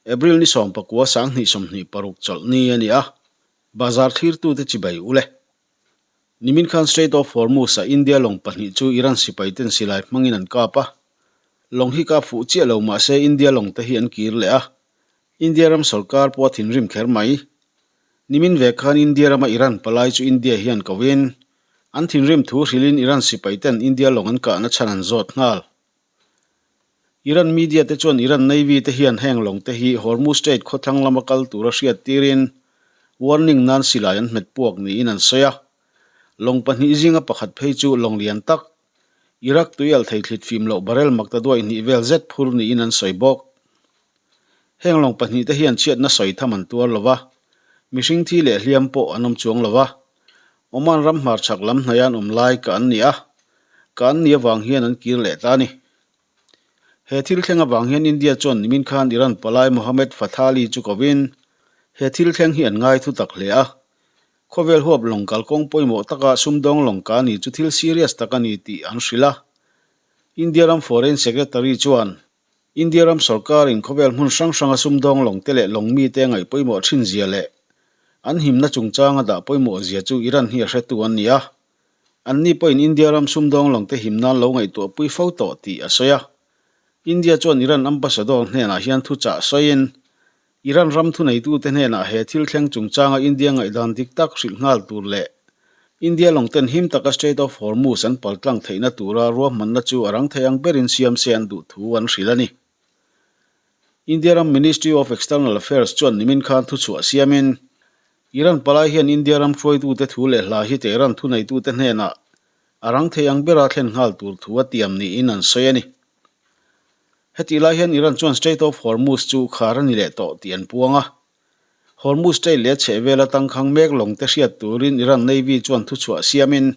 April ni 19 2026 chawlhni a ni a, bazar thlirtute chibai u le. Nimin khan Strait of Hormuz-a India lawng pahnih chu Iran sipaiten silai hmangin an kap a, lawng hi kap fuh chiah lo mahse India lawng te hi an kir leh a, India ram sorkar pawh a thinrim kher mai. Nimin ve khan India rama Iran palai chu India hian koin an thinrim thu hrilhin Iran sipaiten India lawng an kahna chhan an zawt nghal. Iran media te chuan Iran Navy te hian heng lawng te hi Hormuz Strait khawthlang lama kal tura hriat tirin warning nan silai an hmet puak niin an sawi a. Lawng pahnih zinga pakhat phei chu lawng lian tak, Iraq tuial thei thlit fim loh barrel makta duai hnih vel zet phur niin an sawi bawk. Heng lawng pahnih te hian chhiatna sawi tham an tuar lo va, mihring thi leh hliam pawh an awm chuang lo va. Oman ram hmarchhak lam hnaia an awm lai ka an ni a, ka an ni avang hian an kir leh ta a ni. He thil thleng avang hian India chuan nimin khan Iran palai Mohammed Fathali chu kovin he thil thleng hi an ngai thu tak hle a. Khawvel huap lawng kalkawng pawimawh taka sumdawng lawng ka ni chu thil serious tak a ni tih an hrilh a. India ram Foreign Secretary chuan India ram sorkarin khawvel hmun hrang hranga sumdawng lawngte leh lawng mite ngaih pawimawh thin zia leh an himna chungchanga dah pawimawh zia chu Iran hi a hretu an ni a. Anni pawhin India ram sumdawng lawngte him nan lo ngaihtuahpui fo tawh tih a sawi a. India chuan Iran ambassador hnenah hian thuchah sawiin Iran ram thuneitute hnenah he thil thleng chungchanga India ngaihdan dik tak hrilh nghal tur leh India lawngten him taka Strait of Hormuz an paltlang theihna tura ruahmanna chu a rang thei ang berin siam se an duh thu an hrilh a ni. India ram Ministry of External Affairs chuan nimin khan thuchhuah siamin Iran palai hian India ram hruaitute thu leh hla hi Tehran thuneitute hnenah a rang thei ang bera thlen nghal tur thu a tiam niin an sawi a ni. Hetih lai hian Iran chuan Strait of Hormuz chu khar a ni leh tawh tih an puang a. Hormuz Strait leh a chhehvela tangkhang mek lawng te hriat turin Iran Navy chuan thuchhuah siamin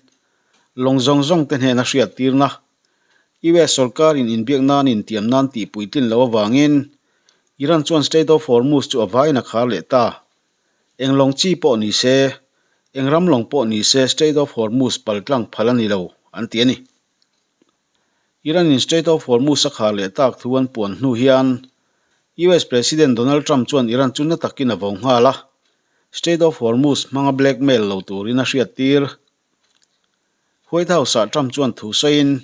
lawng zawng zawng te hnena hriat tirna US sorkarin inbiak nan intiam nan tih puitlin loh avangin Iran chuan Strait of Hormuz chu a vaiin a khar leh ta. Eng lawng chi pawh ni se, eng ram lawng pawh ni se Strait of Hormuz paltlang phal a ni lo, an ti a ni. Iran-in Strait of Hormuz a khar leh tak thu an puan hnu hian US President Donald Trump chuan Iran chu na takin a vo nghal a, Strait of Hormuz hmanga blackmail lo turin a hriattir. White House-ah Trump chuan thu sawiin,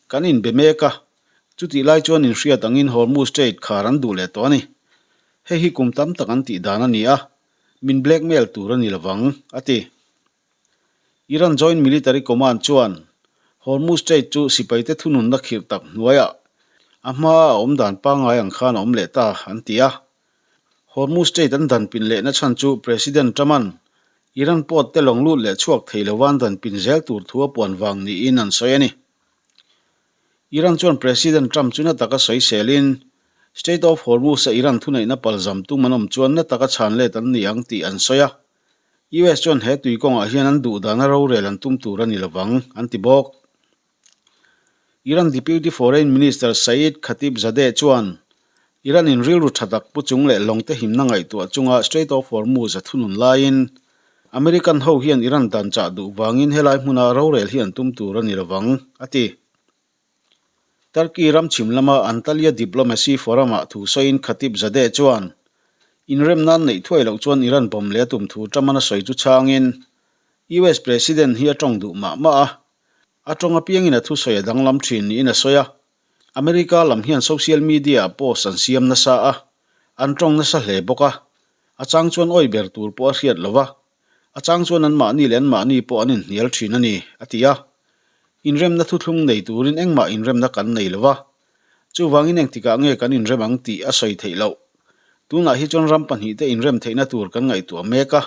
Kan inbe mek a, chutih lai chuan inhriat angin Hormuz Strait khar an duh leh tawh a ni. Hei hi kum tam tak an tih dan a ni a, min blackmail tur a ni lovang, a ti. Iran Joint Military Command chuan Hormuz Strait chu sipaite thununna khirh tak hnuaiah a hmaa a awm dan pangngai ang khan a awm leh ta an ti a. Hormuz Strait an dan pin lehna chhan chu President Trump-a'n Iran port te lawng lut leh chhuak thei lova an dan pin zel tur thu a puan vang niin an sawi a ni. Iran chuan President Trump chu na taka sawiselin Strait of Hormuz-a Iran thuneihna palzam tum an awm chuan na taka chhan let an ni ang tih an sawi a. US chuan he tui kawngah hian an duh dana rorel an tum tur a ni lovang, an ti bawk. Iran Deputy Foreign Minister Saeed Khatibzadeh chuan Iran-in rilru tha tak pu chung leh lawngte himna ngaihtuah chunga Strait of Hormuz a thunun laiin American ho hian Iran dan chah duh vangin helai hmuna rorel hi an tum tur a ni lovang, a ti. Turkey ram chhim lama Antalya Diplomacy Forum-ah thu sawiin Khatibzadeh chuan inrem nan neih thuai loh chuan Iran bomb leh a tum thu Trump-an a sawi chu chhangin US President hi a tawng duh mah mah a, a tawng apiangin a thusawi a danglam thin niin a sawi a. America lam hian social media-ah post an siam nasa a, an tawng nasa hle bawk a, a chang chuan awi ber tur pawh a hriat lo va. A chang chuan anmahni leh anmahni pawh an inhnial thin a ni, a ti a. Inremna thuthlung nei turin engmah inremna kan nei lo va. Chuvangin engtikah nge kan inrem ang tih a sawi theih loh. Tunah hi chuan ram pahnihte inrem theihna tur kan ngaihtuah mek a.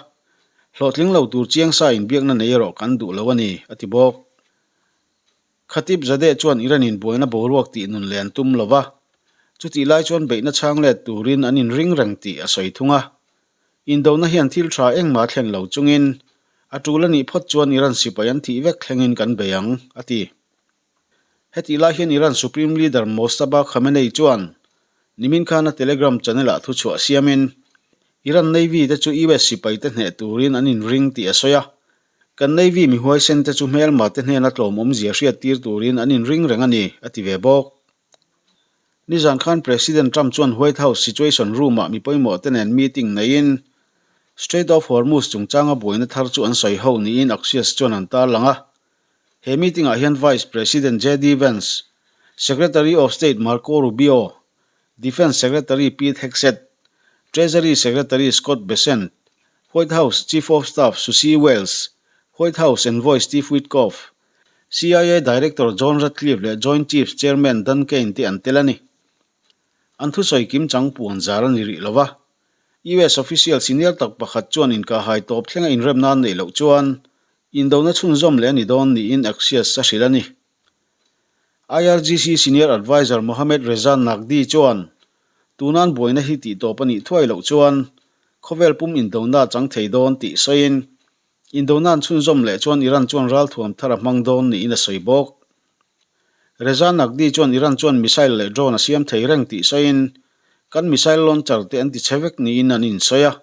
Hlawhtling lo tur chiangsa inbiakna nei erawh kan duh lo a ni, a ti bawk. Khatib Zadeh chuan Iran in buaina boruak tih nun leh an tum lo va, chutih lai chuan beihna chhang let turin an inring reng tih a sawi thung a. Indona hian thil tha engmah a thlen lo chungin a tul a nih phawt chuan Iran sipai an thih vek thlengin kan bei ang, a ti. Hetih lai hian Iran Supreme Leader Mojtaba Khamenei chuan nimin khan a Telegram channel-ah thuchhuah siamin Iran Navy te chu US sipaite hneh turin an inring tih a sawi a, Kan Navy mi huaisen te chu hmelma te hnena tlawm awmzia hriat tir turin an inring reng a ni, a ti ve bawk. Nizan khan President Trump chuan White House Situation Room-ah mi pawimawhte nen meeting neiin Strait of Hormuz chungchanga buaina thar chu an sawi ho niin Axios chuan an tarlang a. He meeting-ah hian Vice President JD Vance, Secretary of State Marco Rubio, Defence Secretary Pete Hegseth, Treasury Secretary Scott Bessent, White House Chief of Staff Susie Wiles, White House Envoy Steve Witkoff, CIA Director John Ratcliffe leh Joint Chiefs Chairman Dan Caine te an tel a ni. An thusawi kim chang puan zar a ni rih lo va. US official senior tak pakhat chuan inkahhai tawp thlenga inremna an neih loh chuan indona chhunzawm leh a ni dawn niin Axios a hrilh a ni. IRGC Senior Adviser Mohammad Reza Naqdi chuan tunan buaina hi tihtawp a nih thuai loh chuan khawvel pum indona a chang thei dawn tih sawiin Indona an chhunzawm leh chuan Iran chuan ralthuam thar a hmang dawn niin a sawi bawk. Reza Naqdi chuan Iran chuan missile leh drone a siam thei reng tih sawiin, Kan missile launcher te an ti chhe vek niin an insawi a,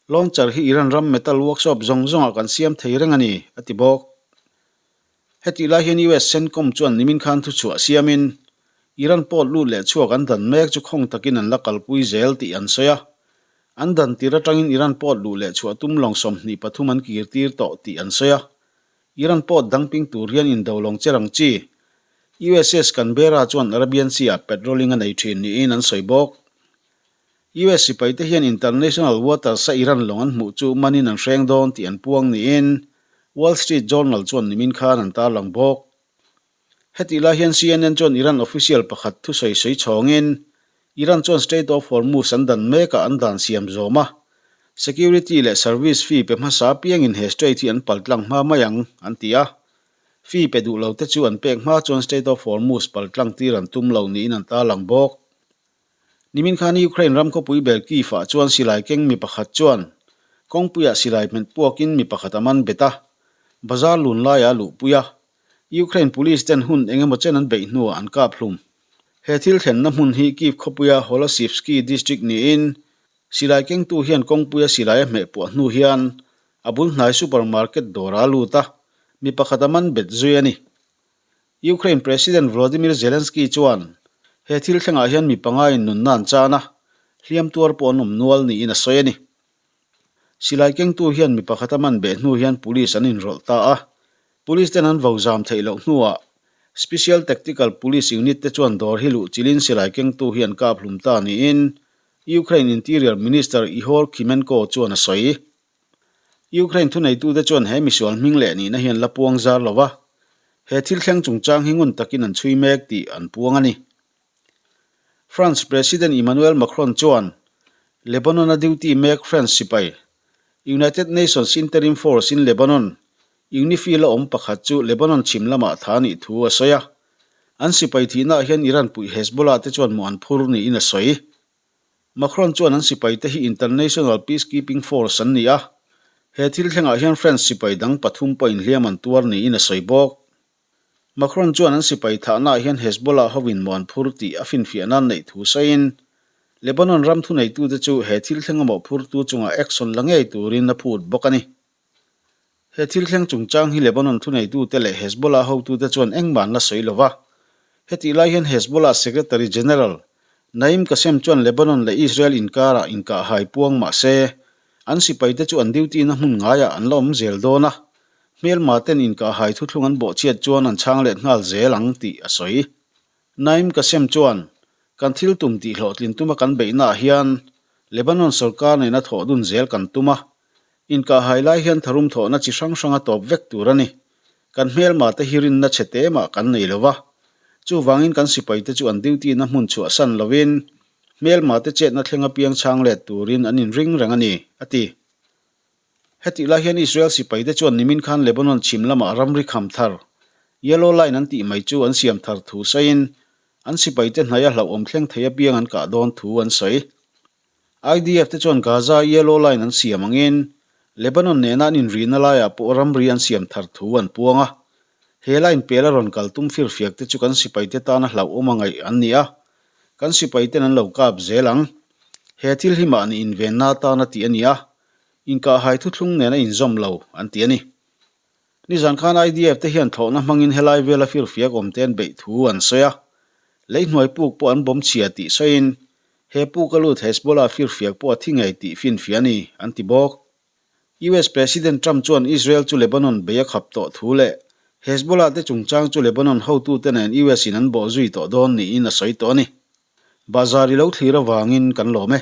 launcher hi Iran ram metal workshop zawng zawngah kan siam thei reng a ni, a ti bawk. Hetih lai hian US CENTCOM chuan nimin khan thuchhuah siamin, Iran pawt lut leh chhuak an dan mek chu khawng takin an la kalpui zel tih an sawi a. An dan tir atangin Iran pawt luh leh chhuah tum lawng 23 an kir tir tawh tih an sawi a. Iran pawt dangping tur hian indo lawng che rang chi USS Canberra chuan Arabian Sea-ah patrolling a nei thin niin an sawi bawk. US sipaite hian international waters-a Iran lawng an hmuh chu manin an hreng dawn tih an puang niin Wall Street Journal chuan nimin khan an tarlang bawk. Hetih lai hian CNN chuan Iran official pakhat thusawi sawi chhawngin Iran chuan Strait of Hormuz an dan mekah an dan siam zawm a, security leh service fee pe hmasa apiangin he strait hi an paltlang hma mai ang, an ti a. Fee pe duh lote chu an pek hma chuan Strait of Hormuz paltlang tir an tum lo niin an tarlang bawk. Nimin khan Ukraine ram khawpui ber Kyiv-ah chuan silai keng mi pakhat chuan kawngpuiah silai hmet puakin mi pakhat a man bet a, bazar lun laiah a luhpui a. Ukraine police ten hun eng emaw chen an beih hnuah an kap hlum. He thil thlenna hmun hi Kyiv khawpuia Holosivsky district niin silai kengtu hian kawngpuia silai a hmeh puah hnu hian a bul hnai supermarket dawrah a lut a, mi pakhat a man bet zui a ni. Ukraine President Volodymyr Zelensky chuan he thil thlengah hian mi pangaiin nunna an chan a, hliam tuar pawh an awm nual niin a sawi a ni. Silai kengtu hian mi pakhat a man beh hnu hian police an inrawlh ta a, police ten an vo zam theih loh hnuah Special Tactical Police Unit te chuan dawr hi luh chilhin silai kengtu hi an kap hlum ta niin Ukraine Interior Minister Ihor Khymenko chuan a sawi. Ukraine thuneitute chuan he misual hming leh nihna hi an la puang zar lo va, he thil thleng chungchang hi ngun takin an chhui mek tih an puang a ni. France President Emmanuel Macron chuan Lebanon-a duty mek French sipai, United Nations Interim Force in Lebanon, UNIFIL-a awm pakhat chu Lebanon chhim lamah tha a nih thu a sawi a. An sipai thihnaah hian Iran puih Hezbollah te chuan mawh an phur niin a sawi. Macron chuan an sipaite hi International Peacekeeping Force an ni a, he thil thlengah hian French sipai dang pathum pawh inhliam an tuar niin a sawi bawk. Macron chuan an sipai thahnaah hian Hezbollah hovin mawh an phur tih a finfiah nan neih thu sawiin, Lebanon ram thuneitute chu he thil thlenga mawhphurtu chungah action la ngei turin a phut bawk a ni. He thil thleng chungchang hi Lebanon thuneitute leh Hezbollah hotute chuan engmah an la sawi lo va. Hetih lai hian Hezbollah Secretary General, Naim Qassem chuan Lebanon leh Israel inkarah inkahhai puang mah se, an sipaite chu an duty-na hmun ngaiah an la awm zel dawn a, hmelma ten inkahhai thuthlung an bawhchhiat chuan an chhang let nghal zel ang tih a sawi. Naim Qassem chuan, Kan thil tum tih hlawhtlin tuma kan beihnaah hian Lebanon sorkar nena thawh dun zel kan tum a. Inkahhai lai hian tharum thawhna chi hrang hrang a tawp vek tur a ni. Kan hmelma te hi rinna chhe te mah kan nei lo va. Chuvangin kan sipaite chu an duty-na hmun chhuahsan lovin hmelma te chetna thleng apiang chhang let turin an inring reng a ni, a ti. Hetih lai hian Israel sipaite chuan nimin khan Lebanon chhim lamah ramri kham thar, Yellow Line an tih mai chu an siam thar thu sawiin an sipaite hnaia hlauhawm thleng thei apiang an kah dawn thu an sawi. IDF te chuan Gaza Yellow Line an siam angin Lebanon nena an inrihna laiah pawh ramri an siam thar thu an puang a. He line pela rawn kal tum firfiak te chu kan sipaite tana hlauhawm a ngaih an ni a, kan sipaiten an lo kap zel ang. He thil hi mahni invenna atana tih a ni a, Inkahhai thuthlung nen a inzawm lo, an ti a ni. Nizan khan IDF te hian thlawhna hmangin helai vela firfiak awm te an beih thu an sawi a. Leihnuai puk pawh an bawm chhia tih sawiin, he puk a lut Hezbollah firfiak pawh a thi ngei tih finfiah a ni, an ti bawk. US President Trump chuan Israel chu Lebanon bei a khap tawh thu leh Hezbollah te chungchang chu Lebanon hotute nen US in an bawh zui tawh dawn niin a sawi tawh a ni. Bahzar i lo thlir avangin kan lawm e.